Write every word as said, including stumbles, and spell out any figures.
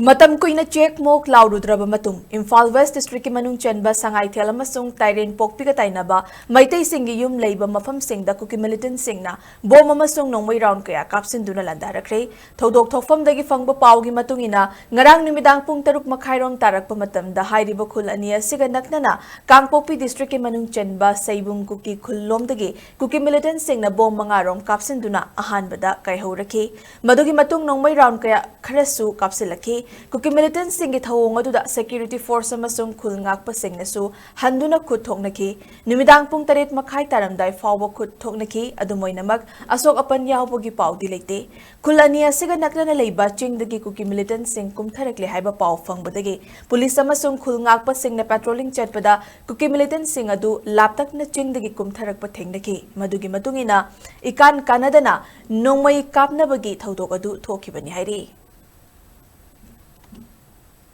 ꯃꯇꯝ ꯀꯨꯏꯅ ꯆꯦꯛ ꯃꯣꯛ ꯂꯥꯎꯔꯨꯗ꯭ꯔꯕ ꯃꯇꯨꯡ, ꯏꯝꯐꯥꯜ ꯋꯦꯁ ꯗꯤꯁꯇ꯭ꯔꯤꯛꯀꯤ ꯃꯅꯨꯡ ꯆꯟꯕ ꯁꯉꯥꯏꯊꯦꯜ ꯑꯃꯁꯨꯡ ꯇꯥꯏꯔꯦꯟ ꯄꯣꯛꯄꯤꯒ ꯇꯥꯏꯅꯕ ꯃꯩꯇꯩꯁꯤꯡꯒꯤ ꯌꯨꯝ ꯂꯩꯕ ꯃꯐꯝꯁꯤꯡꯗ ꯀꯨꯀꯤ ꯃꯤꯂꯤꯇꯦꯟꯠꯁꯤꯡꯅ ꯕꯣꯝ ꯑꯃꯁꯨꯡ ꯅꯣꯡꯃꯩ ꯔꯥꯎꯟ ꯀꯌꯥ ꯀꯥꯞꯁꯤꯟꯗꯨꯅ ꯂꯥꯟꯗꯥꯔꯛꯈ꯭ꯔꯦ꯫ ꯊꯧꯗꯣꯛ ꯊꯣꯛꯐꯝꯗꯒꯤ ꯐꯪꯕ ꯄꯥꯎꯒꯤ ꯃꯇꯨꯡ ꯏꯟꯅ, ꯉꯔꯥꯡ ꯅꯨꯃꯤꯗꯥꯡ ꯄꯨꯡ ꯇꯔꯨꯛ ꯃꯈꯥꯏꯔꯣꯝ ꯇꯥꯔꯛꯄ ꯃꯇꯝꯗ ꯍꯥꯏꯔꯤꯕ ꯈꯨꯜ ꯑꯅꯤ ꯑꯁꯤꯒ ꯅꯛꯅꯅ ꯀꯥꯡꯄꯣꯛꯄꯤ ꯗꯤꯁꯇ꯭ꯔꯤꯛꯀꯤ ꯃꯅꯨꯡ ꯆꯟꯕ ꯁꯩꯕꯨꯡ ꯀꯨꯀꯤ ꯈꯨꯜꯂꯣꯝꯗꯒꯤ ꯀꯨꯀꯤ ꯃꯤꯂꯤꯇꯦꯟꯠꯁꯤꯡꯅ ꯕꯣꯝ ꯃꯉꯥꯔꯣꯝ ꯀꯥꯞꯁꯤꯟꯗꯨꯅ ꯑꯍꯥꯟꯕꯗ ꯀꯥꯏꯍꯧꯔꯛꯈꯤ꯫ ꯃꯗꯨꯒꯤ ꯃꯇꯨꯡ ꯅꯣꯡꯃꯩ ꯔꯥꯎꯟ ꯀꯌꯥ ꯈꯔꯁꯨ ꯀꯥꯞꯁꯤꯜꯂꯛꯈꯤ꯫ ꯀꯨꯀꯤ ꯃꯤꯂꯤꯇꯦꯟꯠꯁꯤꯡꯒꯤ ꯊꯧꯑꯣꯡ ꯑꯗꯨꯗ ꯁꯦꯀ꯭ꯌꯨꯔꯤꯇꯤ ꯐꯣꯔꯁ ꯑꯃꯁꯨꯡ ꯈꯨꯜ ꯉꯥꯛꯄꯁꯤꯡꯅꯁꯨ ꯍꯟꯗꯨꯅ ꯈꯨꯠ ꯊꯣꯛꯅꯈꯤ꯫ ꯅꯨꯃꯤꯗꯥꯡ ꯄꯨꯡ ꯇꯔꯦꯠ ꯃꯈꯥꯏ ꯇꯥꯔꯝꯗꯥꯏ ꯐꯥꯎꯕ ꯈꯨꯠ ꯊꯣꯛꯅꯈꯤ꯫ ꯑꯗꯨꯝ ꯑꯣꯏꯅꯃꯛ, ꯑꯁꯣꯛ ꯑꯄꯟ ꯌꯥꯎꯕꯒꯤ ꯄꯥꯎꯗꯤ ꯂꯩꯇꯦ꯫ ꯈꯨꯜ ꯑꯅꯤ ꯑꯁꯤꯒ ꯅꯛꯅꯅ ꯂꯩꯕ ꯆꯤꯡꯗꯒꯤ ꯀꯨꯀꯤ ꯃꯤꯂꯤꯇꯦꯟꯠꯁꯤꯡ ꯀꯨꯝꯊꯔꯛꯂꯦ ꯍꯥꯏꯕ ꯄꯥꯎ ꯐꯪꯕꯗꯒꯤ ꯄꯨꯂꯤꯁ ꯑꯃꯁꯨꯡ ꯈꯨꯜ ꯉꯥꯛꯄꯁꯤꯡꯅ ꯄꯦꯇ꯭ꯔꯣꯂꯤꯡ ꯆꯠꯄꯗ ꯀꯨꯀꯤ ꯃꯤꯂꯤꯇꯦꯟꯠꯁꯤꯡ ꯑꯗꯨ ꯂꯥꯞꯇꯛꯅ ꯆꯤꯡꯗꯒꯤ ꯀꯨꯝꯊꯔꯛꯄ ꯊꯦꯡꯅꯈꯤ꯫ ꯃꯗꯨꯒꯤ ꯃꯇꯨꯡ ꯏꯟꯅ ꯏꯀꯥꯟ ꯀꯥꯟꯅꯗꯅ ꯅꯣꯡꯃꯩ ꯀꯥꯞꯅꯕꯒꯤ ꯊꯧꯗꯣꯛ ꯑꯗꯨ ꯊꯣꯛꯈꯤꯕꯅꯤ ꯍꯥꯏꯔꯤ꯫